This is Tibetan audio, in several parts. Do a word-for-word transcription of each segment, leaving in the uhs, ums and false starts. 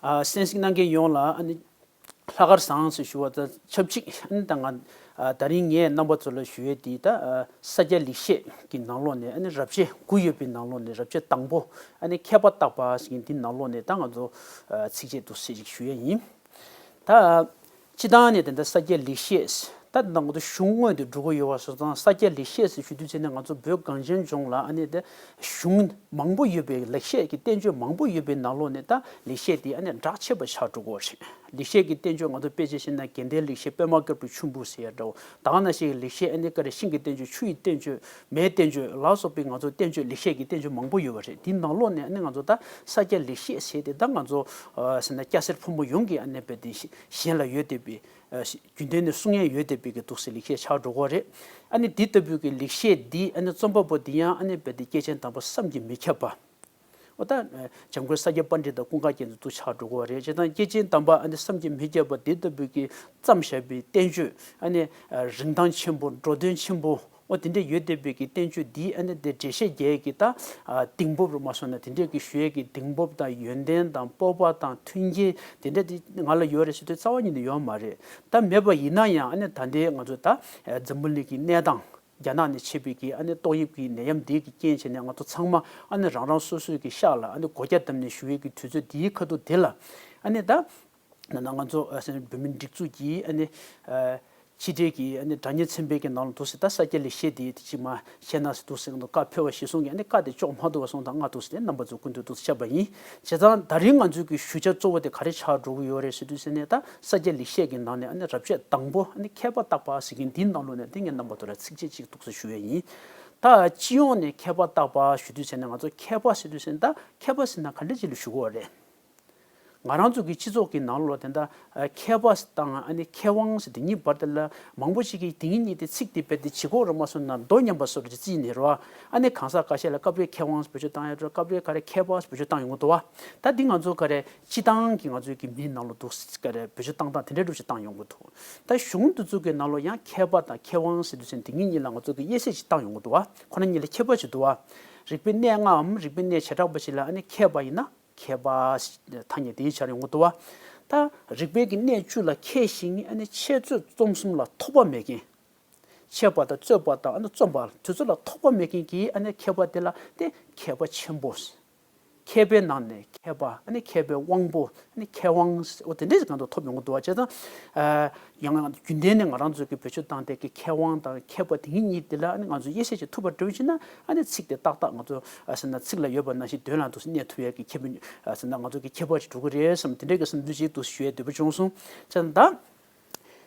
ཨ་གསན་གཟིགས་གནང་མཁན་ཡོངས་ལ་ཨ་ནི་ལྷག་དཀར་བཟང་ཞེས་ཞུ་བ་དང་ཆབས་ཅིག་ཨ་ནི་ད་ང་ཨ་ད་རིང་ངས་རྣམ་པ་ཚོ་ལ་ཞུ་ཡས་དེ་ད་ཨ་ས་སྐྱ་ལེགས་བཤད་ཀྱི་ནང་ལོགས་ནས་ཨ་ནི་རབ་བྱེད་དགུ་ཡོད་པའི་ནང་ལོགས་ནས་རབ་བྱེད་དང་པོ་ཨ་ནི་མཁས་པ་བརྟག་པ་ཟེར་མཁན་དེའི་ནང་ལོགས་ནས་ད་ང་ཚོ་ཨ་ཚིགས་བཅད་འདུག་སེ་ཅིག་ཞུ་ཡས་ཡིན། ད་སྤྱི་བཏང་ནས་དེ་འདྲ་ས་སྐྱ་ལེགས་བཤད་ད་ད་ང་ཚོ་གཞུང་དངོས་དེ་འགྲོ་གི་ཡོད་པ་སོང་ཙང་ས་སྐྱ་ལེགས་བཤད་ཟེར་ཞུ་དུས་ཚེ་ནས་ང་ཚོ་བོད་གངས་ཅན་ལྗོངས་ལ་ཨ་ནི་དེ་གཞུང་མང་པོ་ཡོད་པའི་ལེགས་བཤད་ཀྱི་བསྟན་བཅོས་མང་པོ་ཡོད་པའི་ནང་ལོགས་ནས་ད་ལེགས་བཤད་དེ་ཨ་ནི་གྲགས་ཆེ་བ་ཆགས་འགྲོ་གི་ཡོད་རེད། ལེགས་བཤད་ཀྱི་བསྟན་བཅོས་ང་ཚོ་དཔེ་ཆ་བཞག་ན་དགེ་ལྡན་ལེགས་བཤད་པད་མ་དཀར་པོའི་མཆོད་འབུལ་ཟེར་ཡ་འདྲ་བོ་ད་ག་ནང་བཞིན་ལེགས་བཤད་ཨ་ནི་ཀ་རེ་ཤིང་གི་བསྟན་བཅོས་ཆུ་ཡི་བསྟན་བཅོས་མེའི་བསྟན་བཅོས་ལ་སོགས་པའི་ང་ཚོ་བསྟན་བཅོས་ལེགས་བཤད་ཀྱི་བསྟན་བཅོས་མང་པོ་ཡོད་པ་རེད། དེའི་ནང་ལོགས་ནས་ཨ་ནི་ང་ཚོ་ད་ས་སྐྱ་ལེགས་བཤད་ཟེར་དེ་ད་ང་ཚོ་ཟེར་ན་སྐྱ་སེར་ཕོ་མོ་ཡོངས་ཀྱི་ཨ་ནི་དཔེ་དེ་གཞན་ལ་ཡོད་བསྡད་པའི་རྒྱུན་ལྡན་ནས་གསུང་ཡས་ཡོད་བསྡད་པའི་གི་འདུག་སེ་ལེགས་བཤད་ཆགས་འགྲོ་གི་རེད། ཨ་ནི་འདི་ལྟ་བུའི་གི་ལེགས་བཤད་འདི་ཨ་ནི་རྩོམ་པ་པོ་འདི་ཡང་ཨ་ནི་དཔེ་དེ་སྐྱེས་ཆེན་དམ་པ་བསམ་གྱིས་མི་ཁྱབ་པ། འོ་ད་འཇམ་མགོན་ས་སྐྱ་པཎྜི་ཏ་ཀུན་དགའ་རྒྱལ་མཚན་འདུག་ཆགས་འགྲོ་གི་རེད། བྱས་ཙང་སྐྱེས་ཆེན་དམ་པ་ཨ་ནི་བསམ་གྱིས་མི་ཁྱབ་པ་འདི་ལྟ་བུའི་གི་བརྩམས་བཞག་པའི་བསྟན་བཅོས་ཨ་ནི་རིན་ཐང་ཆེན་པོ་འགྲོ་དོན་ཆེན་པོ་འོ་དེ་འདྲ་ཡོད་བསྡད་པའི་གི་བསྟན་བཅོས་འདི་ཨ་ནི་དེ་འགྲེལ་བཤད་རྒྱག་ཡས་ཀྱི་ད་གདེང་སྤོབས་རུ་མ་སོང་ན་དེ་འདྲ་གི་ཞུ་ཡས་ཀྱི་གདེང་སྤོབས་དང་ཡོན་ཏན་དང་སྤོབས་པ་དང་མཐུན་རྐྱེན་དེ་འདྲ་དེ་ང་ལ་ཡོད་རེད་ཟེར་དུས་རྩ་བ་ཉིད་ནས་ཡོད་མ་རེད། ད་མེད་པ་ཡིན་ན་ཡང་ཨ་ནི་ད་ལྟའི་ང་ཚོ་ད་འཛམ་བུ་གླིང་གི་གནས་སྟངས། རྒྱ་ནག་ནས་མཆེད་པའི་གི་ཨ་ནི་ཏོག་དབྱིབས་ཀྱི་ནད་ཡམས་འདི་གི་རྐྱེན་བྱས་ནས་ང་ཚོ་ཚང་མ་ཨ་ནི་རང་རང་སོ་སོའི་གི་ཤག་ལ་ཨ་ནི་སྒོ་རྒྱ་བསྡམས་ནས་བཞུགས་ཡས་ཀྱི་དུས་ཚོད་འདིའི་ཁ་ཐུག་འདི་ལ་ཨ་ནི་ད་ན་ན་ང་ཚོ་ཨ་བོད་མིའི་སྒྲིག་འཛུགས་ཀྱི་ཨ་ནི་ཕྱི་འབྲེལ་གྱི་ཨ་ནི་དྲ་བརྙན་ཚན་པའི་གི་ནང་ལ་འདུག་སེ་ད་ས་སྐྱ་ལེགས་བཤད་འདི་དེ་ཅིག་མ་བཤད་ན་ཟེར་འདུག་སེ་ང་ཚོ་བཀའ་ཕེབས་པ་གཞིར་བཟུང་གི་ཨ་ནི་བཀའ་དེ་ལྕོགས་མ་ཐུབ་པ་སོང་ཙང་ང་འདུག་སེ་རྣམ་པ་ཚོ་སྐུ་མདུན་འདུག་སེ་བཤད་པ་ཡིན། བྱས་ཙང་ད་རིང་ང་ཚོའི་གི་ཞུ་བྱ་གཙོ་བོ་དེ་ག་རེ་ཆགས་འགྲོ་གི་ཡོད་རེད་ཟེར་དུས་ཟེར་ནས་ད་ས་སྐྱ་ལེགས་བཤད་ཀྱི་ནང་ནས་ཨ་ནི་རབ་བྱེད་དང་པོ་ཨ་ནི་མཁས་པ་བརྟག་པ་ཟེར་མཁན་འདིའི་ནང་ལོགས་ནས་དེ་ངས་རྣམ་པ་ཚོ་ལ་ཚིགས་བཅད་གཅིག་འདུག་སེ་ཞུ་ཡས་ཡིན། ད་སྤྱི་ཡོངས་ནས་མཁས་པ་བརྟག་པ་ཞུ་དུས་ཟེར་ནས་ང་ཚོ་མཁས་པ་ཟེར་དུས་ཟེར་ནས་ད་མཁས་པ་ཟེར་ན་ག་འདྲ་ཅིག་ལ་ཞུ་གི་ཡོད་རེད། ང་རང་ཚོ་གི་སྤྱི་ཚོགས་ཀྱི་ནང་ལོགས་དེ་འདྲ་མཁས་པ་དང་ཨ་ནི་མཁས་དབང་ཟེར་དེ་གཉིས་བར་དེ་ལ་མང་པོ་ཞིག་གིས་དེ་གཉིས་གཉིས་དེ་ཚིག་དེ་རྦད་དེ་ལྗིད་ཁོག་རུ་མ་སོང་ན་མདོ་མཉམ་པ་བཟོ་འདྲ་ཅིག་བརྩིས་ནས་རོ། ཨ་ནི་གང་ཟག་ཁ་ཤས་ལ་སྐབས་རེ་མཁས་དབང་བེད་སྤྱོད་བཏང་ཡ་འགྲོ། སྐབས་རེ་ག་རེ་མཁས་པ་བེད་སྤྱོད་བཏང་ཡོང་གི་འདུག་བ། ད་འདི་ང་ཚོ་ག་རེ་སྤྱི་བཏང་གི་ང་ཚོའི་གི་མིའི་ནང་ལོགས་འདུག་ག་རེ་བེད་སྤྱོད་བཏང་སྟངས་དེ་འདྲ་འདྲ་ཅིག་བཏང་ཡོང་གི་འདུག་ད་གཞུང་དེ་ཚོ་གི་ནང་ལོགས་ཡང་མཁས་པ་དང་མཁས་དབང་ཟེར་དུས་ཙམ་དེ་གཉིས་གཉིས་ལ་ང་ཚོ་གི་དབྱེ་གསལ་ཅིག་བཏང་ཡོང་གི་འདུག་བ། ཁོ་ན་གཉིས་ལ་ཁྱད་པར་ཅིག་འདུག་བ། རིག་པའི་གནས་ལྔའམ་རིག་པའི་གནས་བྱེ་བྲག་པ་ཞིག་ལ་ཨ་ནི་མཁས་པ་ཡིན་ན། མཁས་པ་ཐ་སྙད་དེའི་ཆར་ཡོང་གི་འདུག་བ། ད་རིག་པའི་གི་གནས་བཅུ་ལ་མཁས་ཤིང་ཨ་ནི་འཆད་རྩོད་རྩོམ་གསུམ་ལ་ཐོགས་པ་མེད་མཁན། འཆད་པ་དང་རྩོད་པ་དང་ཨ་ནི་རྩོམ་པ་དེ་ཚོ་ལ་ཐོགས་པ་མེད་མཁན་གྱི་ཨ་ནི་མཁས་པ་དེ་ལ་དེ་མཁས་པ་ཆེན་པོ། མཁས་པའི་ནང་ནས་མཁས་པ་ཨ་ནི་མཁས་པའི་དབང་པོ་ཨ་ནི་མཁས་དབང་འོ་དེ་འདྲས་གང་དུ་ཐོབ་ཡོང་གི་འདུག་བ། བྱས་ཙང་ཡང་རྒྱུན་ལྡན་ནས་ང་རང་ཚོ་གི་བེད་སྤྱོད་བཏང་སྟེ་གི་མཁས་དབང་དང་མཁས་པ་དེ་གཉིས་གཉིས་དེ་ལ་ཨ་ནི་ང་ཚོ་དབྱེ་གསལ་ཅིག་ཐུབ་པ་འདྲ་བོ་ཞིག་ན་ཨ་ནི་ཚིག་དེ་ཏག་ཏག་ང་ཚོ་ཟེར་ན་ཚིག་ལ་ཡོད་པ་ནང་བཞིན་དོན་ལ་འདུག་སེ་གནས་ཐུབ་ཡས་ཀྱི་ཁྱད་པར་ཟེར་ན་ང་ཚོ་གི་ཁྱད་པར་ཅིག་འགྲོ་གི་རེད་བསམ་དེ་འདྲའི་གི་བསམ་ཚུལ་ཅིག་འདུག་སེ་ཞུ་ཡས་འདོད་པ་བྱུང་སོང་། བྱས་ཙང་ད།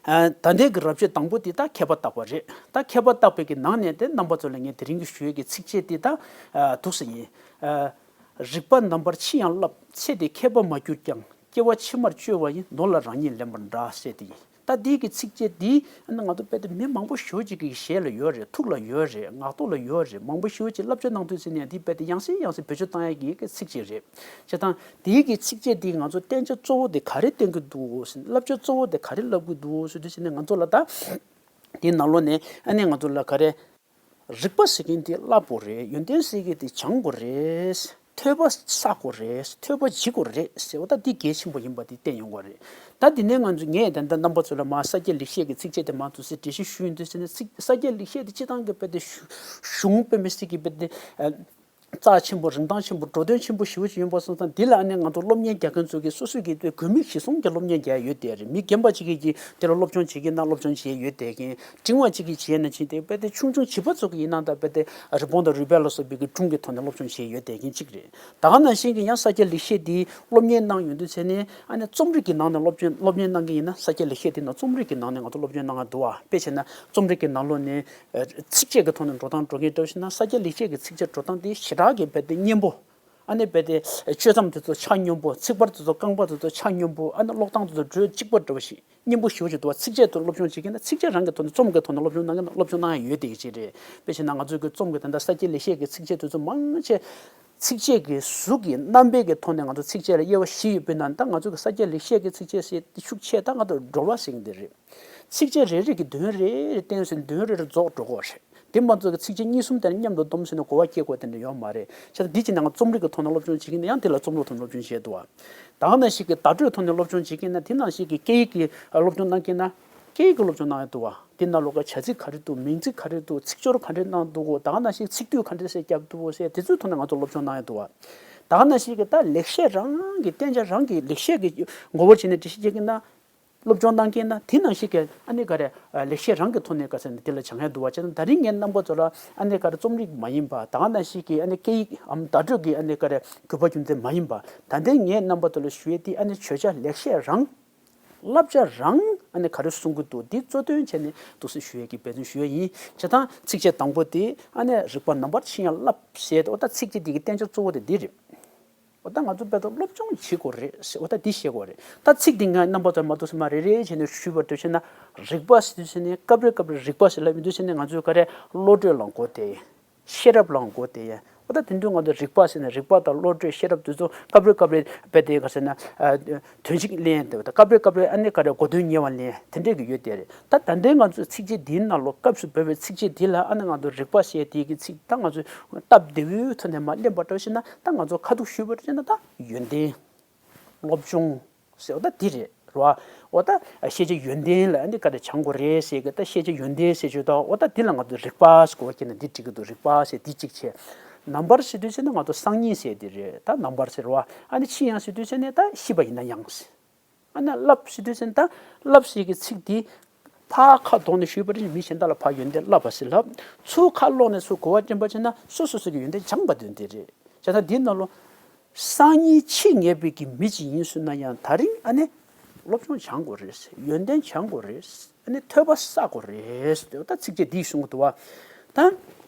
ཨ་ད་ལྟའི་གི་རབ་བྱེད་དང་པོ་དེ་ད་མཁས་པ་བརྟག་པ་རེད། ད་མཁས་པ་བརྟག་པའི་གི་ནང་ནས་དེ་རྣམ་པ་ཚོ་ལ་ངས་དེ་རིང་གི་ཞུ་ཡས་ཀྱི་ཚིགས་བཅད་དེ་ད་ཨ་འདུག་སེ་ཡིན། ཨ་རིག་པ་རྣམ་པར་ཕྱི་ཡང་བསླབ། ཚེ་འདི་མཁས་པ་མ་གྱུར་ཀྱང་། སྐྱེ་བ་ཕྱི་མར་བཅོལ་བ་ཡིན། ནོར་ལ་རང་ཉིད་ལེན་པར་འདྲ་ཟེར་དེ་ཡིན། ད་འདིའི་གི་ཚིགས་བཅད་འདི་ཨ་ནི་ང་ཚོ་དཔེ་དེ་མི་མང་པོ་ཞེ་པོ་ཅིག་གི་ཞལ་ལ་ཡོད་རེད། ཐུགས་ལ་ཡོད་རེད། ངག་ཐོག་ལ་ཡོད་རེད། མང་པོ་ཞེ་པོ་ཅིག་བསླབ་བྱ་གནང་དུས་ཚེ་ནས་འདི་དཔེ་དེ་ཡང་སེ་ཡང་སེ་བེད་སྤྱོད་བཏང་ཡས་ཀྱི་གི་ཚིགས་བཅད་རེད། བྱས་ཙང་དེའི་གི་ཚིགས་བཅད་འདི་ང་ཚོ་བསྟན་བྱ་གཙོ་བོ་དེ་ག་རེ་བསྟན་གི་འདུག་ཟེར་ན། བསླབ་བྱ་གཙོ་བོ་དེ་ག་རེ་བསླབ་གི་འདུག་ཟེར་དུས་ཙམ་ནས་ང་ཚོ་ལ་ད་དེའི་ནང་ལོགས་ནས་ཨ་ནི་ང་ཚོ་ལ་ག་རེ། རིག་པ་ཟེར་མཁན་དེ་བསླབ་དགོས་རེད། ཡོན་ཏན་ཟེར་མཁན་དེ་སྦྱང་དགོས་རེད། ཐོས་པ་བསགས་དགོས་རེད། ཐོས་པ་བྱེད་དགོས་རེད་ཟེར་བ་ད་འདི་གལ་ཆེན་པོ་ཡིན་པ་དེ་བསྟན་ཡོང་གི་རེད། ད་དེ་ནས་ང་ཚོ་ངས་ད་ལྟ་རྣམ་པ་ཚོ་ལ་མར་ས་སྐྱ་ལེགས་བཤད་ཀྱི་ཚིགས་བཅད་དེ་མར་འདུག་སེ་འགྲེལ་བཤད་ཞུས་ཡོང་དུས་ཙམ་ནས་ཚིག་ས་སྐྱ་ལེགས་བཤད་དེ་སྤྱི་བཏང་གི་དཔེ་དེ་གཞུང་དཔེ་མི་སྲིད་ཀྱི་དཔེ་དེ། རྩ་ཆེན་པོ། རིན་ཐང་ཆེན་པོ། འགྲོ་དོན་ཆེན་པོ་ཞེ་པོ་ཅིག་ཡིན་པ་སོང་ཙང་འདི་ལ་ཨ་ནི་ང་ཚོ་སློབ་གཉེར་རྒྱག་མཁན་ཚོ་གིས་སོ་སོའི་གི་དགོས་དགོས་དམིགས་གཞི་བཟུང་གི་སློབ་གཉེར་རྒྱག་ཡོད་དེ་རེད། མི་རྒན་པ་ཅིག་གིས་ཀྱིས་དེ་ལ་སློབ་སྦྱོང་བྱེད་ཀྱི་ན་སློབ་སྦྱོང་བྱེད་ཡོད་དེ་གིན། འབྲིང་བ་ཅིག་གིས་བྱས་ན་བྱས་ཏེ་དཔེ་དེ་ཆུང་ཆུང་བྱིས་པ་ཚོ་གི་ཡིན་ན་ད་དཔེ་དེ་རི་བོང་དང་རུས་སྦལ་ལ་སོགས་པའི་གི་སྒྲུང་གི་ཐོག་ནས་སློབ་སྦྱོང་བྱེད་ཡོད་དེ་གིན་གཅིག་རེད། ད་ག་ནང་བཞིན་གྱི་ཡང་ས་སྐྱ་ལེགས་བཤད་འདི་སློབ་གཉེར་གནང་ཡོང་དུས་ཚེ་ནས་ཨ་ནི་རྩོམ་རིག་གི་ནང་ནས་སློབ་སྦྱོང་སློབ་གཉེར་གནང་གི་ཡིན་ན་ས་སྐྱ་ལེགས་བཤད་འདི་ནང་རྩོམ་རིག་གི་ནང་ནས་ང་ཚོ་སློབ་སྦྱོང་གནང་ང་འདུག་བ། དཔེ་བྱས་ན་རྩོམ་རིག་གི་ནང་ལོགས་ནས། ཚིགས་བཅད་ཀྱི་ཐོག་ནས་འགྲོ་སྟངས་འགྲོ་མཁན་འདྲ་བོ་ཞིག་ན་ས་སྐྱ་ལེགས་བཤད་ཀྱི་ཚིགས་བཅད་འགྲོ་སྟངས་དེ་ཞེ་དྲག་གི་རྦད་དེ་སྙན་པོ། ཨ་ནི་རྦད་དེ་གཅོད་མཚམས་དེ་ཚོ་ཆ་སྙོམས་པོ། ཚིག་བར་དེ་ཚོ་རྐང་པ་དེ་ཚོ་ཆ་སྙོམས་པོ། ཨ་ནི་ཀློག་སྟངས་དེ་ཚོ་འགྲོས་གཅིག་པ་འདྲ་བོ་ཞིག་སྙན་པོ་ཞེ་པོ་ཅིག་འདུག་བ། ཚིགས་བཅད་དུ་སློབ་སྦྱོང་བྱེད་མཁན་ན་ཚིགས་བཅད་རང་གི་ཐོག་ནས་རྩོམ་གྱི་ཐོག་ནས་སློབ་སྦྱོང་གནང་མཁན་སློབ་སྦྱོང་གནང་ཡ་ཡོད་དེ་གི་ཅིག་རེད། དཔེ་བྱས་ན་ང་ཚོའི་གི་རྩོམ་གྱི་དེ་འདྲ་ས་སྐྱ་ལེགས་བཤད་ཀྱི་ཚིགས་བཅད་དེ་ཚོ་མང་ཆེ། ཚིགས་བཅད་ཀྱི་གཟུགས་ཀྱི་རྣམ་པའི་གི་ཐོག་ནས་ང་ཚོ་ཚིགས་བཅད་ལ་དབྱེ་བ་བཞི་ཡོད་པའི་ནང་ད་ང་ཚོ་གི་ས་སྐྱ་ལེགས་བཤད་ཀྱི་ཚིགས་བཅད་ཟེར་ཤུགས་ཆེ་ད་ང་ཚོ་སྒྲོལ་བ་ཟེར་གྱི་འདི་རེད། ཚིགས་བཅད་རེ་རེ་གི་དོན་རེ་རེ་བསྟན་ཟིན་དོན་རེ་རེ་རྫོགས་འགྲོ་གི་རེད། དེ་མ་གཏོགས་ཀྱི་ཚིགས་བཅད་གཉིས་གསུམ་དེ་ནས་མཉམ་དུ་བསྡོམས་ཟེར་ནས་གོ་བ་སྐྱེ་དགོས་དེ་འདྲ་ཡོད་མ་རེད། བྱས་ཙང་འདི་ཅི་ནང་རྩོམ་རིག་གི་ཐོག་ནས་སློབ་སྦྱོང་བྱེད་ཀྱི་ཡིན་ན་ཡང་དེ་ལ་རྩོམ་རིག་ཐོག་ནས་སློབ་སྦྱོང་བྱེད་ཀྱི་ཡིན་ན། དེ་ནང་བཞིན་གྱི་བརྡ་སྤྲོད་ཐོག་ནས་སློབ་སྦྱོང་བྱེད་ཀྱི་ཡིན་ན་དེ་ནང་བཞིན་གྱི་སྐད་ཡིག་གི་སློབ་སྦྱོང་གནང་གི་ཡིན་ན་སྐད་ཡིག་གི་སློབ་སྦྱོང་གནང་ཡ་འདུག་བ། དེ་ནང་ལོགས་ཀྱི་བྱ་ཚིག་ག་རེ་འདུག་མིང་ཚིག་ག་རེ་འདུག་ཚིག་སྦྱོར་ག་འདྲས་གནང་འདུག་ད་ག་ནང་བཞིན་ཚིག་སྡུད་ག་འདྲས་སེ་བརྒྱབ་འདུག་ཟེར་དེ་ཚོའི་ཐོག་ནས་ང་ཚོ་སློབ་སྦྱོང་གནང་ཡ་འདུག་བ། ད་ག་ནང་བཞིན་གྱི་ད་ལེགས་བཤད་རང་གི་བསྟན་བྱ་རང་གི་ལེགས་བཤད་ཀྱི་ངོ་བོར་བྱས་ནས་འགྲེལ་བཤད་བྱེད་ཀྱི་ཡིན་ན། སློབ་སྦྱོང་གནང་མཁན་ན་དེ་ནང་བཞིན་གྱི་ཨ་ནི་ག་རེ་ལེགས་བཤད་རང་གི་ཐོག་ནས་ག་ཚོད་ནས་དེ་ལ་སྦྱང་ཡ་འདུག་བ། བྱས་ན་ད་རིང་ངས་རྣམ་པ་ཚོ་ལ་ཨ་ནི་ག་རེ་རྩོམ་རིག་མ་ཡིན་པ་ད་ག་ནང་བཞིན་གྱི་ཨ་ནི་སྐད་ཡིག་འམ་བརྡ་སྤྲོད་ཀྱི་ཨ་ནི་ག་རེ་དགོས་པ་རྒྱུ་མཚན་མ་ཡིན་པ། ད་ལྟའི་ངས་རྣམ་པ་ཚོ་ལ་ཞུ་ཡས་དེ་ཨ་ནི་བརྗོད་བྱ་ལེགས་བཤད་རང་བསླབ་བྱ་རང་ཨ་ནི་ག་རེ་གསུང་གི་འདུག་འདི་གཙོ་དོན་བྱས་ནས་འདུག་སེ་ཞུ་ཡས་ཀྱི་འབད་བརྩོན་ཞུ་ཡས་ཡིན། བྱས་ཙང་ཚིགས་བཅད་དང་པོ་དེ་ཨ་ནི་རིག་པ་ནམ་མཁར་ཕྱིན་ཡང་བསླབ་ཟེར་ཏེ་འོ་ད་ཚིགས་བཅད་འདི་གི་བསྟན་བྱ་གཙོ་བོ་དེ་འདི་རེད། འོ་ད་ང་ཚོ་དཔེ་ཐོག་སློབ་སྦྱོང་བྱེད་དགོས་རེད་ཟེར། འོ་ད་འདི་བཤད་དགོས་རེད། ད་ཚིག་འདི་ང་རྣམ་པ་ཚོར་མ་གཏོགས་སེ་མ་རེ་རེ་བྱས་ནས་ཞུས་པ་འདྲ་བྱས་ན། རིག་པ་ཟེར་དུས་ཟེར་ནས་སྐབས་རེ་སྐབས་རེ་རིག་པ་ཟེར་ལབ་ཡོང་དུས་ཟེར་ནས་ང་ཚོས་ག་རེ་བློ་གྲོས་ལ་གོ་དེ། ཤེས་རབ་ལ་གོ་དེ། འོ་ད་དེ་འདྲ་ང་ཚོ་རིག་པ་ཟེར་ནས་རིག་པ་དང་བློ་གྲོས་ཤེས་རབ་དེ་ཚོ་སྐབས་རེ་སྐབས་རེ་དཔེ་དེ་ག་ཟེར་ན། དོན་གཅིག་ལེན་དེ་ད་སྐབས་རེ་སྐབས་རེ་ཨ་ནི་ག་རེ་གོ་དོན་ཉེ་བ་ལེན་དེ་འདྲས་ཀྱི་ཡོད་དེ་རེད། ད་ད་ལྟའི་ང་ཚོའི་ཚིགས་བཅད་འདིའི་ནང་ལོགས་སྐབས་སུ་བབས་པའི་ཚིགས་བཅད་འདི་ལ་ཨ་ནི་ང་ཚོ་རིག་པ་ཞེས་དེ་གི་ཚིག་ད་ང་ཚོས་སྟབས་བདེ་བོའི་ཐོག་ནས་མར་ལེན་པ་འདྲ་ཞིག་ན་ད་ང་ཚོ་ཁ་ཐུག་ཞུས་པ་འདྲ་ཞིག་ན་ད་ཡོན་ཏན། སློབ་སྦྱོང་ཟེར་བ་ད་འདི་རེད་རོ། འོ་ད་ཤེས་བྱ་ཡོན་ཏན་ལ་ཨ་ནི་ག་རེ་སྦྱང་དགོས་རེད་ཟེར་གི་ད་ཤེས་བྱ་ཡོན་ཏན་ཟེར་ཆོག་ད་འོ་ད་འདི་ལ་ང་ཚོ་རིག་པ་ཟེར་གོ་བ་ཁྱེད་ན་འདི་འགྲིག་གི་འདུག་རིག་པ་ཟེར་འདི་གཅིག་བྱས། ནམ་མཁར་ཟེར་དུས་ཟེར་ན་ང་ཚོ་སང་ཉིན་ཟེར་འདི་རེད། ད་ནམ་མཁར་ཟེར་རོ། ཨ་ནི་ཕྱིན་ཡང་ཟེར་དུས་ཟེར་ནས་ད་ཤི་བ་ཡིན་ན་ཡང་ཟེར། ཨ་ནི་བསླབ་ཟེར་དུས་ཟེར་ན་ད་བསླབ་ཟེར་གྱི་ཚིག་འདི་ཕར་ཁ་དོག་ནས་ཞུས་པ་རེད། མི་གཞན་དག་ལ་ཕར་ཡོན་ཏན་བསླབ་པ་ཟེར་ལབ། ཚུར་ཁ་ལོག་ནས་ཚུར་གོ་བ་འདྲེན་པ་བྱས་ན་སོ་སོ་སོ་གི་ཡོན་ཏན་སྦྱང་པ་དོན་དེ་རེད། བྱས་ཙང་འདིའི་ནང་ལོ། སང་ཉིན་འཆི་ངེས་པའི་གི་མི་ཅིག་ཡིན་སོང་ན་ཡང་ད་རིང་ཨ་ནི་སློབ་སྦྱོང་སྦྱང་དགོས་རེད། ཡོན་ཏན་སྦྱང་དགོས་རེད། ཨ་ནི་ཐོས་པ་བསགས་དགོས་རེད། ད་ཚིགས་བཅད་འདིས་གསུང་གི་འདུག་བ། ད་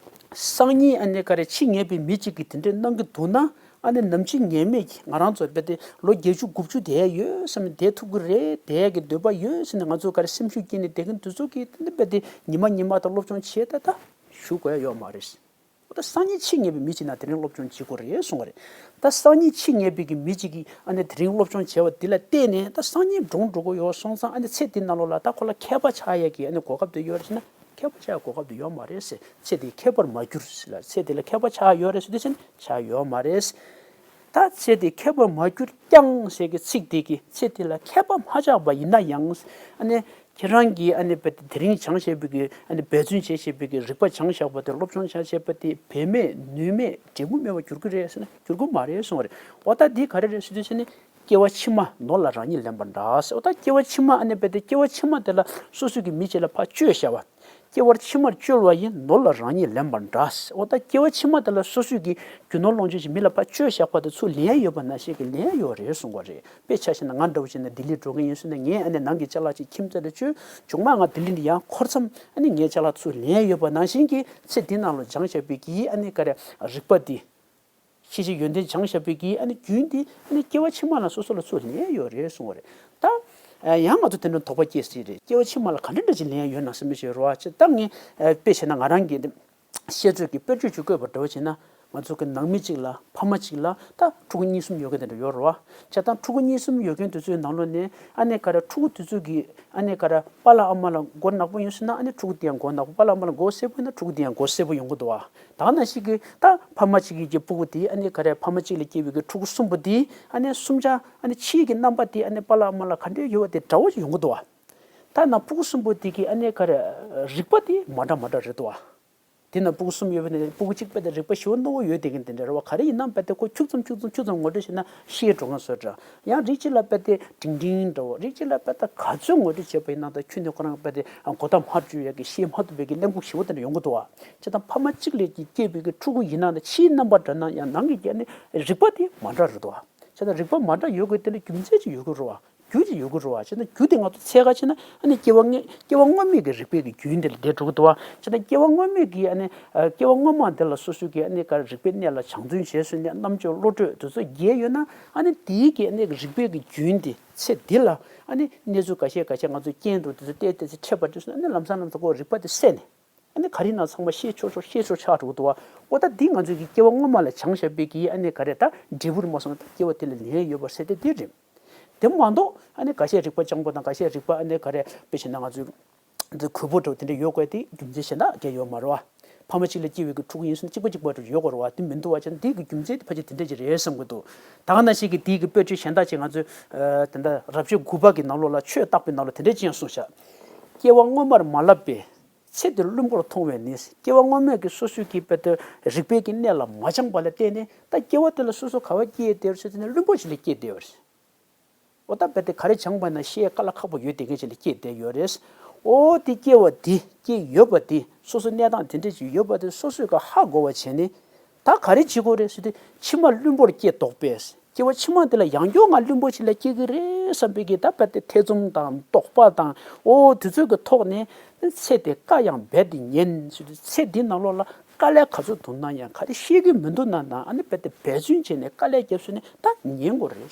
སང་ཉིན་ཨ་ནི་ག་རེ་འཆི་ངེས་པའི་མི་གཅིག་གིས་དེ་འདྲས་གནང་གི་འདུག་ན། ཨ་ནི་ནམ་འཆི་ངེས་མེད་ཀྱི་ང་རང་ཚོ་རྦད་དེ་ལོ་བརྒྱད་ཅུ་དགུ་བཅུ་བསྡད་ཡོད་བསམ་ནས་བསྡད་ཐུབ་ཀྱི་རེད། བསྡད་ཀྱི་འདོད་པ་ཡོད་ཟེར་ནས་ང་ཚོ་ག་རེ་སེམས་ཤུགས་སྐྱེས་ནས་བསྡད་མཁན་དེ་ཚོ་གིས་དེ་འདྲ་རྦད་དེ་ཉི་མ་ཉི་མ་དང་སློབ་སྦྱོང་བྱས་ད་ད་ཞུ་དགོས་ཡ་ཡོད་མ་རེད། ད་སང་ཉིན་འཆི་ངེས་པའི་མི་གཅིག་ན་དེ་རིང་སློབ་སྦྱོང་བྱེད་དགོས་རེད་གསུང་བ་རེད། ད་སང་ཉིན་འཆི་ངེས་པའི་གི་མི་གཅིག་གིས་ཨ་ནི་དེ་རིང་སློབ་སྦྱོང་བྱས་པ་འདི་ལ་བརྟེན་ནས་ད་སང་ཉིན་གྲོངས་འགྲོ་གི་ཡོད་སོང་ཙང་ཨ་ནི་ཚེ་འདི་ནང་ལོགས་ལ་ད་ཁོ་ལ་མཁས་པ་ཆགས་ཡས་ཀྱི་ཨ་ནི་གོ་སྐབས་དེ་ཡོད་རེད་ཟེར་ན་མཁས་པ་ཆགས་ཡས་གོ་སྐབས་དེ་ཡོད་མ་རེད་ཟེར། ཚེ་འདི་མཁས་པར་མ་གྱུར་ཟེར་ལ་ཚེ་འདི་ལ་མཁས་པ་ཆགས་ཡོད་རེད་ཟེར་དུས་ཙམ་ཆགས་ཡོད་མ་རེད། ད་ཚེ་འདི་མཁས་པར་མ་གྱུར་ཀྱང་ཟེར་གི་ཚིག་འདི་གི་ཚེ་འདི་ལ་མཁས་པ་མ་ཆགས་པ་ཡིན་ན་ཡང་ཨ་ནི། ཁྱེད་རང་གིས་ཨ་ནི་དཔེ་དེ་རིང་སྦྱངས་བྱས་པའི་གི་ཨ་ནི་འབད་བརྩོན་བྱས་བྱས་པའི་གི་རིག་པ་སྦྱངས་བཞག་པ་དེ་སློབ་སྦྱོང་བྱས་བྱས་པ་དེ་བེད་མེད་ནུས་མེད་འབྲས་བུ་མེད་པར་འགྱུར་གི་རེད་ཟེར་ན་འགྱུར་གི་མ་རེད་གསུངས་པ་རེད། འོ་ད་འདི་ག་རེ་རེད་ཟེར་དུས་ཟེར་ནས་སྐྱེ་བ་ཕྱི་མ་ནོར་ལ་རང་ཉིད་ལེན་པ་འདྲ་ཟེར། འོ་ད་སྐྱེ་བ་ཕྱི་མ་ཨ་ནི་དཔེ་དེ་སྐྱེ་བ་ཕྱི་མ་དེ་ལ་སོ་སོ་གི་མི་གཅིག་ལ་ཕར་བཅོལ་བཞག་པ། སྐྱེ་བ་ཕྱི་མར་བཅོལ་བ་ཡིན་ནོར་ལ་རང་ཉིད་ལེན་པ་འདྲ་ཟེར། འོ་ད་སྐྱེ་བ་ཕྱི་མ་དེ་ལ་སོ་སོ་གི་རྒྱུ་ནོར་ལོངས་སྤྱོད་ཅིག་མི་ལ་ཕར་བཅོལ་བཞག་པ་དེ་ཚུར་ལེན་ཡ་ཡོད་པ་ནང་བཞིན་གི་ལེན་ཡ་ཡོད་རེད་གསུངས་པ་རེད། དཔེ་ཆ་བཞག་ན་ང་འདྲ་བོ་བྱས་ན་ལྡི་ལི་འགྲོ་མཁན་ཡིན་ཟེར་ན་ངས་ཨ་ནི་ནང་གི་ཅ་ལག་ཅིག་ཁྱིམ་ཚང་ལ་བཅོལ། མཇུག་མ་ང་ལྡི་ལི་ནས་ཡང་འཁོར་མཚམས་ཨ་ནི་ངའི་ཅ་ལག་ཚུར་ལེན་ཡོད་པ་ནང་བཞིན་གྱི་ཚེ་འདི་ནང་ལ་སྦྱངས་བཞག་པའི་གི་ཨ་ནི་ག་རེ་རིག་པ་འདི། ཤེས་བྱའི་ཡོན་ཏན་སྦྱངས་བཞག་པའི་གི་ཨ་ནི་རྒྱུན་འདི་ཨ་ནི་སྐྱེ་བ་ཕྱི་མ་ལ་སོ་སོ་ལ་ཚུར་ལེན་ཡོད་རེད་གསུངས་པ་རེད། ད་ཡང་ང་ཚོ་དེ་འདྲ་དོགས་པ་སྐྱེ་སྲིད་རེད། སྐྱེ་བ་ཕྱི་མ་ལ་ག་འདྲ་འདྲ་ཅིག་ལེན་ཡོད་ན་བསམ་བློ་བྱེད་རོགས་ཨ། ད་ངས་དཔེ་བྱས་ན་ང་རང་གི་འདི། བཤད་ཚོད་ཀྱི་དཔེར་བརྗོད་ཅིག་བཀོད་པ་འདྲ་བོ་བྱས་ན། ང་ཚོ་གི་ནང་མི་གཅིག་ལ་ཕ་མ་གཅིག་ལ་ད་ཕྲུ་གུ་གཉིས་གསུམ་ཡོད་མཁན་དེ་འདྲ་ཡོད་རེད་བ། བྱས་ཙང་ཕྲུ་གུ་གཉིས་གསུམ་ཡོད་མཁན་དེ་ཚོའི་ནང་ལོགས་ནས་ཨ་ནི་ག་རེ་ཕྲུ་གུ་དེ་ཚོ་གི་ཨ་ནི་ག་རེ་པཱ་ལགས་ཨ་མ་ལ་མགོ་ནག་པོ་ཡོད་སོང་ན་ཨ་ནི་ཕྲུ་གུ་དེ་ཡང་མགོ་ནག་པོ། པཱ་ལགས་ཨ་མ་ལ་མགོ་སེར་པོ་ཡིན་ན་ཕྲུ་གུ་དེ་ཡང་མགོ་སེར་པོ་ཡོང་གི་འདུག་བ། ད་ནང་བཞིན་གྱི་ད་ཕ་མ་གཅིག་གི་གི་ཕྲུ་གུ་དེ་ཨ་ནི་ག་རེ་ཕ་མ་གཅིག་ལ་སྐྱེས་པའི་གི་ཕྲུ་གུ་གསུམ་པོ་དེ་ཨ་ནི་གསུམ་ཆ་ཨ་ནི་ཕྱིའི་གི་རྣམ་པ་དེ་ཨ་ནི་པཱ་ལགས་ཨ་མ་ལ་ག་འདྲ་ཡོད་པ་དེ་འདྲ་བོ་ཡོང་གི་འདུག་བ། ད་ནང་ཕྲུ་གུ་གསུམ་པོ་དེ་གི་ཨ་ནི་ག་རེ་རིག་པ་དེ་མ་འདྲ་མ་འདྲ་རེད་འདུག་བ། དེ་ན་ཕྲུ་གུ་གསུམ་ཡོད་པ་ནས་ཕྲུ་གུ་གཅིག་དཔེ་དེ་རིག་པ་ཞེ་པོ་རྣོ་བོ་ཡོད་བསྡད་མཁན་དེ་འདྲ་རེད་བ། ག་རེ་ཡིན་ནའང་དཔེ་དེ་ཁོ་ཁྱུག་ཙམ་ཁྱུག་ཙམ་ཁྱུག་ཙམ་ངོ་སྤྲོད་བྱས་ན་ཤེས་འགྲོ་མཁན་བཟོ་འདྲ། ཡང་རིགས་གཅིག་ལ་དཔེ་དེ་འབྲིང་འབྲིང་འདྲ་བོ། རིགས་གཅིག་ལ་དཔེ་ད་ག་ཚོད་ངོ་སྤྲོད་བྱས་པ་ཡིན་ནའང་ད་ཁྱོན་ནས་ཁོ་རང་དཔེ་དེ་གོ་བརྡ་མ་འཕྲོད་ཡག་གི་ཤེས་མ་ཐུབ་པའི་གི་གླེན་ལྐུགས་ཞེ་པོ་དེ་འདྲ་ཡོང་གི་འདུག་བ། བྱས་ཙང་ཕ་མ་གཅིག་ལས་ཀྱི་སྐྱེས་པའི་གི་ཕྲུ་གུ་ཡིན་ནའང་ཕྱིའི་རྣམ་པ་འདྲ་ན་ཡང་ནང་གི་ཀྱི་ནི་རིག་པ་དེ་མ་འདྲ་རེད་འདུག་བ། བྱས་ཙང་རིག་པ་མ་འདྲ་ཡོད་དགོས་དེ་ལ་རྒྱུ་མཚན་ཅིག་ཡོད་དགོས་རེད་བ། རྒྱུ་དེ་ཡོད་དགོས་རེད་བ། བྱས་ན་རྒྱུ་དེ་ང་ཚོ་འཚོལ་ག་བྱས་ན་ཨ་ནི་སྐྱེ་བ་སྔ་སྐྱེ་བ་སྔོན་མའི་གི་རིག་པའི་གི་རྒྱུན་དེ་ལ་བསྡད་འགྲོ་གི་འདུག་བ། བྱས་ན་སྐྱེ་བ་སྔོན་མའི་གི་ཨ་ནི་སྐྱེ་བ་སྔོན་མ་དེ་ལ་སོ་སོའི་གི་ཨ་ནི་ག་རིག་པའི་གནས་ལ་སྦྱང་བརྩོན་བྱས་སོང་ནས་རྣམ་དཔྱོད་བློ་གྲོས་དེ་ཚོ་རྒྱས་ཡོད་ན་ཨ་ནི་དེའི་གི་ཨ་ནི་རིག་པའི་གི་རྒྱུན་དེ་ཚེ་འདི་ལ་ཨ་ནི་གནས་ཚུལ་འགའ་ཤས་འགའ་ཤས་ང་ཚོ་རྐྱེན་འགྲོ་དེ་ཚོ་བལྟས་བལྟས་ཚེ་འཕྲད་པ་དེ་ཚོ་ཨ་ནི་ལམ་སང་ལམ་སང་ཁོ་རིག་པ་དེ་སད་ནས། ཨ་ནི་ག་རེ་ཡིན་ན་ཚང་མ་ཤེས་ཆོག་ཆོག་ཤེས་ཆོག་ཆགས་འགྲོ་གི་འདུག་བ། ཨོ་ད་འདི་ང་ཚོའི་གི་སྐྱེ་བ་སྔོན་མ་ལ་སྦྱངས་བཞག་པའི་གི་ཨ་ནི་ག་རེ་ད་འབྲས་བུ་རེད་མ་སོང་ན་ད་སྐྱེ་བ་དེ་ལ་ལེན་ཡོད་པ་ཟེར་ཏེ་འདི་རེད། དེ་མ་གཏོགས་ཨ་ནི་འགའ་ཤས་རིག་པ་སྦྱང་དགོས་དང་འགའ་ཤས་རིག་པ་ཨ་ནི་ག་རེ་དཔེ་བྱས་ན་ང་ཚོའི་འདི་གུས་པ་འདྲ་བོ་དེ་འདྲ་ཡོད་དགོས་དེ་རྒྱུ་མཚན་གཞན་དག་གང་ཡང་ཡོད་མ་རེད་བ། ཕ་མ་གཅིག་ལ་སྐྱེས་པའི་གི་ཕྲུ་གུ་ཡིན་སོང་ན་གཅིག་པ་གཅིག་པ་རེ་ཡོད་དགོས་རེད་བ། དེ་མི་འདུག་བ། བྱས་ན་དེའི་གི་རྒྱུ་མཚན་དེ་ཕལ་ཆེར་དེ་འདྲ་ཅིག་རེད་བསམ་གི་འདུག་ད་ག་ནང་བཞིན་གི་དེའི་གི་དཔེ་ཆོས་གཞན་དག་ཅིག་ང་ཚོས་ཨ་དེ་འདྲ་རབ་བྱེད་དགུ་པ་གི་ནང་ལོགས་ལ་ཆོས་བརྟག་པའི་ནང་ལ་དེ་འདྲ་ཅིག་ཡང་གསུངས་ཤག་སྐྱེ་བ་སྔོན་མར་མ་བསླབས་པས། ཚེ་འདིར་བླུན་པོར་མཐོང་བས་ནི། སྐྱེ་བ་སྔོན་མའི་གི་སོ་སོའི་གི་དཔེ་དེ་རིག་པའི་གི་གནས་ལ་མ་སྦྱངས་པ་ལ་བརྟེན་ནས་ད་སྐྱེ་བ་དེ་ལ་སོ་སོ་ག་བ་སྐྱེས་བསྡད་ཡོད་རེད་ཟེར་དུས་ནི་བླུན་པོ་ཞིག་ལ་སྐྱེས་བསྡད་ཡོད་རེད། འོ་ད་དཔེ་དེ་ག་རེ་སྦྱངས་པ་ན་ཤེས་དཀའ་ལས་ཁག་པོ་ཡོད་བསྡད་མཁན་ཞིག་ལ་སྐྱེས་བསྡད་ཡོད་རེད། འོ་དེ་སྐྱེ་བ་དེ་སྐྱེས་ཡོད་པ་དེ་སོ་སོ་གནས་སྟངས་དེ་འདྲ་ཞིག་ཡོད་པ་དེ་སོ་སོས་ག་ཧ་གོ་བ་བྱས་ནས། ད་ག་རེ་བྱེད་དགོས་རེད་ཟེར་དུས་ཕྱི་མ་བླུན་པོར་སྐྱེས་དོགས་པས། སྐྱེ་བ་ཕྱི་མ་དེ་ལ་ཡང་བསྐྱར་ང་བླུན་པོ་ཞིག་ལ་སྐྱེ་གི་རེད་བསམ་པའི་གི་ད་དཔེ་དེ་ཐེ་ཚོམ་དང་དོགས་པ་དང་། འོ་དེ་ཚོའི་གི་ཐོག་ནས་ཚེ་དེ་དཀའ་ཡང་འབད་དེ་ཉན་ཟེར་དུས་ཚེ་འདི་ནང་ལོགས་ལ་དཀའ་ལས་ག་ཚོད་འདུག་ན་ཡང་ག་རེ་ཤེས་ཀྱི་མི་འདུག་ན་ན་ཨ་ནི་དཔེ་དེ་འབད་བརྩོན་བྱས་ནས་དཀའ་ལས་བརྒྱབ་སོང་ནས་ད་ཉན་དགོས་རེད།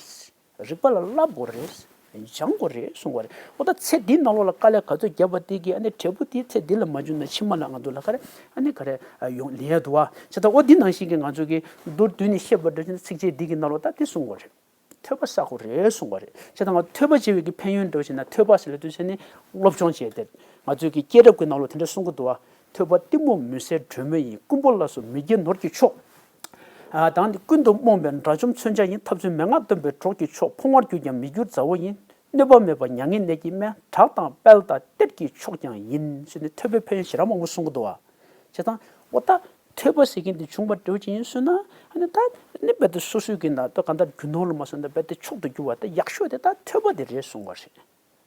རིག་པ་ལ་བསླབ་དགོས་རེད། སྦྱང་དགོས་རེད་གསུང་བ་རེད། འོ་ད་ཚེ་འདིའི་ནང་ལོགས་ལ་དཀའ་ལས་ག་ཚོད་བརྒྱབ་པ་དེ་གི་ཨ་ནི་འབྲས་བུ་དེ་ཚེ་འདི་ལ་མ་བྱུང་ན་ཕྱི་མ་ལ་ང་ཚོ་ལ་ག་རེ་ཨ་ནི་ག་རེ་ཡོང་ལེན་ཡ་འདུག་བ། བྱས་ཙང་འོ་འདི་ནང་བཞིན་གི་ང་ཚོ་གི་མདོར་བསྡུས་ནས་བཤད་པ་འདྲ་བྱས་ན་ཚིགས་བཅད་འདི་གི་ནང་ལོགས་ད་འདི་གསུང་བ་རེད། ཐོས་པ་བསགས་དགོས་རེད་གསུང་བ་རེད། བྱས་ཙང་ང་ཐོས་པ་བྱེད་པའི་གི་ཕན་ཡོན་འདྲ་བྱས་ན་ཐོས་པ་ཟེར་ལབ་དུས་ཚེ་ནི་སློབ་སྦྱོང་བྱས་ཏེ་ང་ཚོའི་གི་སྐྱེས་རབས་ཀྱི་ནང་ལོགས་དེ་འདྲ་གསུང་གི་འདུག་བ། ཐོས་པ་གཏི་མུག་མུན་སེལ་སྒྲོན་མེ་ཡིན། ཀུན་པོ་ལ་སོགས་མི་སྐྱེ་ནོར་གྱི་མཆོག་ཨ་དང་ནི་ཀུན་ཏུ་རྨོངས་པའི་དགྲ་བཅོམ་མཚོན་ཆ་ཡིན། འཐབ་རྩོད་མན་ངག་སྟོན་པའི་གྲོགས་ཀྱི་མཆོག་ཕོངས་པར་གྱུར་ཀྱང་མི་འགྱུར་མཛའ་བོ་ཡིན། གནོད་པ་མེད་པ་མྱ་ངན་ནད་ཀྱི་སྨན། བྲག་དང་དཔལ་དང་གཏེར་གྱི་མཆོག་ཀྱང་ཡིན། ཟེར་ནས་ཐོས་པའི་ཕན་ཡོན་ཞེ་དྲག་མང་པོ་གསུང་གི་འདུག་བ། བྱས་ཙང་འོ་ད་ཐོས་པ་ཟེར་མཁན་དེ་བྱུང་བ་འདྲ་བོ་ཅིག་ཡིན་ཟེར་ན་ཨ་ནི་ད་ནི་རྦད་དེ་སོ་སོའི་གི་ན་ད་གང་ལྟར་རྒྱུ་ནོར་ལ་མ་སོན་ད་རྦད་དེ་མཆོག་ཏུ་གྱུར་བ་ད་ཡག་ཤོས་དེ་ད་ཐོས་པ་དེ་རེད་གསུང་བ་རེད།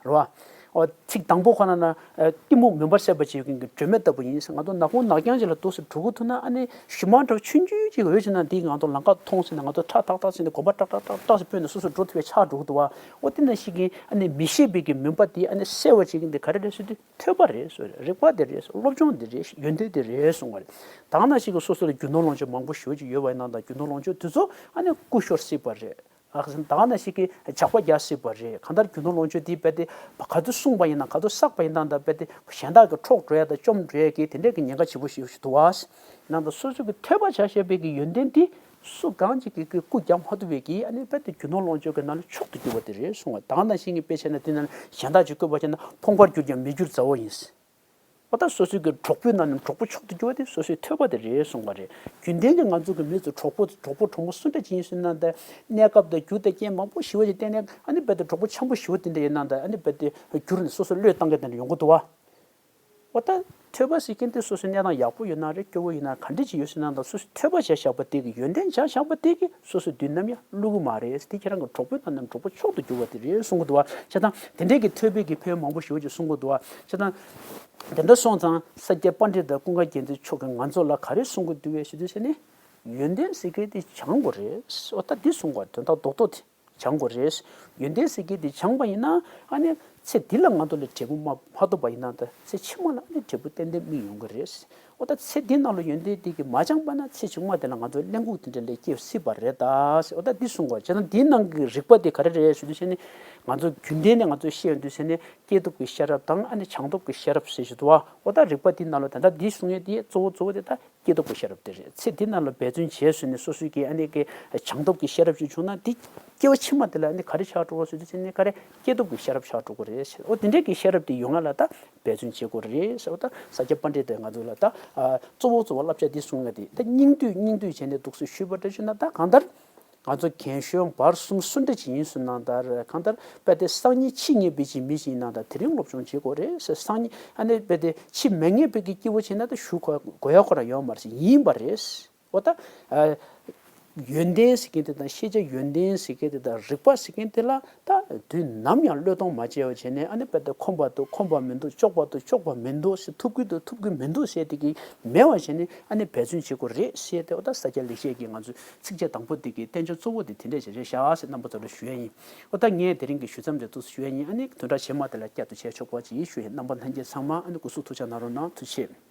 རེད་བ། འོ་ཚིག་དང་པོ་ཁོ་ན་ན་ཨ་གཏི་མུག་མུན་པར་སེལ་བར་བྱེད་མཁན་གྱི་སྒྲོན་མེ་ལྟ་བུ་ཡིན་ཟེར། ང་ཚོ་ནག་ཁུང་ནག་རྐྱང་ཅིག་ལ་འདུག་སེ་འགྲོ་གི་ཐུག་ན་ཨ་ནི་ཞུ་མ་འདྲ་བོ་ཆུང་ཆུང་ཅིག་འོད་ཅིག་ན་འདིས་ང་ཚོ་ལམ་ཁ་མཐོང་ཟེར་ནས་ང་ཚོ་ཁྲག་ཐག་ཐག་ཟེར་ནས་གོམ་པ་ཏག་ཏག་ཏག་ཏག་ཟེར་སྤོས་ནས་སོ་སོ་འགྲོ་ཐུབ་པའི་ཆགས་འགྲོ་གི་འདུག་བ། འོ་དེ་ནང་བཞིན་གྱི་ཨ་ནི་མི་ཤེས་པའི་གི་མུན་པ་དེ་ཨ་ནི་སེལ་བར་བྱེད་མཁན་དེ་ག་རེ་རེད་ཟེར་དུས་ཐོས་པ་རེད་ཟེར། རིག་པ་དེ་རེད་ཟེར། སློབ་སྦྱོང་དེ་རེད་ཟེར། ཡོན་ཏན་དེ་རེད་གསུང་བ་རེད། ད་ག་ནང་བཞིན་གྱི་སོ་སོ་ལ་རྒྱུ་ནོར་ལོངས་སྤྱོད་མང་པོ་ཞེ་པོ་ཅིག་ཡོད་པ་ཡིན་ན་ད་རྒྱུ་ནོར་ལོངས་སྤྱོད་དེ་ཚོ་ཨ་ནི་རྐུ་ཤོར་སྲིད་པ་རེད། ཨ་ད་ག་ནང་བཞིན་གྱི་ཇག་པ་རྒྱག་སྲིད་པ་རེད། གང་ལྟར་རྒྱུ་ནོར་ལོངས་སྤྱོད་དེ་རྦད་དེ་ག་ཚོད་བསྲུངས་པ་ཡིན་ན་ག་ཚོད་བསགས་པ་ཡིན་ན་ད་རྦད་དེ་གཞན་དག་གི་འཕྲོག་འགྲོ་ཡ་དང་བཅོམ་འགྲོ་ཡ་གི་དེ་འདྲས་ཀྱི་ཉེན་ཁ་ཆེ་པོ་ཞེ་པོ་ཞིག་འདུག་བ། ཡིན་ན་ད་སོ་སོ་གི་ཐོས་པ་བྱ་ཤེས་པའི་གི་ཡོན་ཏན་དེ་སུ་གང་ཅིག་གིས་གིས་རྐུ་རྒྱག་མ་ཐུབ་པའི་གི་ཨ་ནི་རྦད་དེ་རྒྱུ་ནོར་ལོངས་སྤྱོད་ཀྱི་ནང་ལ་མཆོག་ཏུ་གྱུར་པ་དེ་རེད་གསུང་བ། ད་ག་ནང་བཞིན་གྱི་དཔེ་བྱས་ན་དེ་ནང་གཞན་དག་ཅིག་བཀོད་པ་བྱས་ན་ཕོངས་པར་གྱུར་ཀྱང་མི་འགྱུར་མཛའ་བོ་ཡིན། འོ་ད་སོ་སོའི་གི་གྲོགས་པོའི་ནང་ནས་གྲོགས་པོ་མཆོག་ཏུ་གྱུར་པ་དེ་སོ་སོའི་ཐོས་པ་དེ་རེད་གསུང་བ་རེད། རྒྱུན་ལྡན་གྱི་ང་ཚོ་གི་མི་ཚོ་གྲོགས་པོ་གྲོགས་པོ་གྲོགས་མོ་སུ་འདྲ་ཅིག་ཡིན་ཟེར་ན་ད་གནས་སྐབས་དང་རྒྱུ་དང་རྐྱེན་མང་པོ་ཞེ་པོ་ཅིག་བརྟེན་ནས་ཨ་ནི་རྦད་དེ་གྲོགས་པོ་འཆམ་པོ་ཞེ་པོ་དེ་འདྲ་ཡིན་ན་ད་ཨ་ནི་རྦད་དེ་གྱུར་ནས་སོ་སོ་བློས་བཏང་མཁན་དེ་འདྲ་ཡོང་གི་འདུག་བ། འོ་ད་ཐོས་པ་ཟེར་མཁན་དེ་སོ་སོའི་གནས་སྟངས་ཡག་པོ་ཡོད་ན་རེད། སྐྱོ་བོ་ཡིན་ན་ག་འདྲ་ཅིག་ཡོད་ཟེར་ན་ད་སོ་སོའི་ཐོས་པ་བྱས་བཞག་པ་དེ་གི་ཡོན་ཏན་བྱས་བཞག་པ་དེ་གི་སོ་སོའི་དུས་ནམ་ཡང་བསླུ་གི་མ་རེད། དེ་ཁྱེད་རང་གི་གྲོགས་པོའི་ནང་ནས་གྲོགས་པོ་མཆོག་ཏུ་གྱུར་པ་དེ་རེད་གསུང་གི་འདུག་བ། བྱས་ཙང་དེ་འདྲས་ཀྱི་ཐོས་པའི་གི་ཕན་ཡོན་མང་པོ་ཞེ་པོ་ཅིག་གསུང་གི་འདུག་བ། བྱས་ཙང་དེ་འདྲ་སོང་ཙང་ས་སྐྱ་པཎྜི་ཏ་ཀུན་དགའ་རྒྱལ་མཚན་མཆོག་གིས་ང་ཚོ་ལ་ག་རེ་གསུང་གི་འདུག་བས་ཞུ་དུས་ཟེར་ནས་ཡོན་ཏན་ཟེར་མཁན་དེ་སྦྱང་དགོས་རེད། འོ་ད་འདི་གསུང་དགོས་དོན་དག་རྡོག་རྡོག་དེ། སྦྱང་དགོས་རེད། ཡོན་ཏན་ཟེར་མཁན་དེ་སྦྱངས་པ་ཡིན་ན་ཨ་ནི་ཚེ་འདི་ལ་ང་ཚོ་ལ་འབྲས་བུ་མ་མ་ཐོབ་པ་ཡིན་ན་ད་ཚེ་ཕྱི་མ་ལ་ཨ་ནི་འབྲས་བུ་ཏན་ཏན་སྨིན་ཡོང་གི་རེད། འོ་ད་ཚེ་འདི་ནང་ལ་ཡོན་ཏན་དེ་གི་མ་སྦྱངས་པ་ན་ཚེ་ཕྱི་མ་དེ་ལ་ང་ཚོ་གླེན་ལྐུགས་དེ་འདྲ་ལས་སྐྱེ་སྲིད་པ་རེད་ད། འོ་ད་འདི་གསུང་དགོས་བྱས་ན་འདིའི་ནང་གི་རིག་པ་དེ་ག་རེ་རེད་ཞུ་དུས་ཟེར་ནས་ང་ཚོ་རྒྱུན་ལྡན་ནས་ང་ཚོས་ཤེས་ཡོང་དུས་ཟེར་ནས་སྐྱེས་ཐོབ་ཀྱི་ཤེས་རབ་དང་ཨ་ནི་བྱང་ཐོབ་ཀྱི་ཤེས་རབ་ཟེར་ཞུ་འདུག་བ། འོ་ད་རིག་པ་འདིའི་ནང་ལ་ད་ལྟ་འདི་གསུང་ཡས་དེ་གཙོ་བོ་གཙོ་བོ་དེ་ད་སྐྱེས་ཐོབ་ཀྱི་ཤེས་རབ་དེ་རེད། ཚེ་འདི་ནང་ལ་འབད་བརྩོན་བྱས་ཟིན་ནས་སོ་སོའི་གི་ཨ་ནི་གི་བྱང་ཐོབ་ཀྱི་ཤེས་རབ་ཅིག་བྱུང་ན་དེ་སྐྱེ་བ་ཕྱི་མ་དེ་ལ་ཨ་ནི་ག་རེ་ཆགས་འགྲོ་བ་ཟེར་དུས་ཙམ་ནས་ག་རེ་སྐྱེས་ཐོབ་ཀྱི་ཤེས་རབ་ཆགས་འགྲོ་གི་རེད་ཟེར། འོ་དེ་འདྲའི་གི་ཤེས་རབ་དེ་ཡོང་ཡ་ལ་ད་འབད་བརྩོན་བྱེད་དགོས་རེད་ཟེར། འོ་ད་ས་སྐྱ་པཎྜི་ཏས་ང་ཚོ་ལ་ད་གཙོ་བོ་གཙོ་བོ་བསླབ་བྱ་འདི་གསུང་ཡ་དེ་ད་སྙིང་བསྡུས་སྙིང་བསྡུས་བྱས་ནས་འདུག་སེ་ཞུས་པ་འདྲ་ཞུ་ན་ད་གང་ལྟར། ང་ཚོ་རྒན་གཞོན་བར་གསུམ་སུ་འདྲ་ཅིག་ཡིན་སོང་ན་ད་གང་ལྟར་དཔེ་དེ་སང་ཉིན་འཆི་ངེས་པའི་ཅིག་མི་ཞིག་ཡིན་ན་ད་དེ་རིང་སློབ་སྦྱོང་བྱེད་དགོས་རེད་ཟེར། སང་ཉིན་ཨ་ནི་དཔེ་དེ་འཆི་མེད་ངེས་པའི་གི་སྐྱེ་བོ་བྱས་ན་ད་ཞུ་དགོས་དགོས་ཡ་ཁོ་རང་ཡོད་མ་རེད་ཟེར་ཡིན་པ་རེད། འོ་ད་ཨ་ཡོན་ཏན་ཟེར་མཁན་དེ་དང་ཤེས་བྱ་ཡོན་ཏན་ཟེར་མཁན་དེ་དང་རིག་པ་ཟེར་མཁན་དེ་ལ་ད་དུས་ནམ་ཡང་བློས་གཏོང་མ་བྱས་པ་བྱས་ནས་ཨ་ནི་དཔེ་དེ་ཁོམ་པ་འདུག་ཁོམ་པ་མི་འདུག་གཅོག་པ་འདུག་གཅོག་པ་མི་འདུག་ཟེར། ཐུབ་ཀྱི་འདུག་ཐུབ་ཀྱི་མི་འདུག་ཟེར་དེ་གི་མེད་པ་བྱས་ནས་ཨ་ནི་འབད་བརྩོན་བྱེད་དགོས་རེད་ཟེར་ཏེ། འོ་ད་ས་སྐྱ་ལེགས་བཤད་ཀྱི་ང་ཚོའི་ཚིགས་བཅད་དང་པོ་འདི་གི་བསྟན་བྱ་གཙོ་བོ་འདི་དེ་འདྲས་ཞིག་རེད་ཤག་ཟེར་རྣམ་པ་ཚོ་ལ་ཞུ་ཡ་ཡིན། འོ་ད་ངས་དེ་རིང་གི་ཞུ་མཚམས་འདི་འདུག་སེ་ཞུ་ཡ་ཡིན། ཨ་ནི་བདུན་ཕྲག་རྗེས་མ་དེ་ལ་བསྐྱར་དུ་མཇལ་ཆོག་པ་ཅིག་ཡིན་ཞུ་ཡིན། རྣམ་པ་ལྷན་རྒྱས་ཚང་མ་ཨ་ནི་སྐུ་གཟུགས་ཐུགས་ཅག་གནང་རོགས་གནང་། ཐུགས་རྗེ་ཆེ།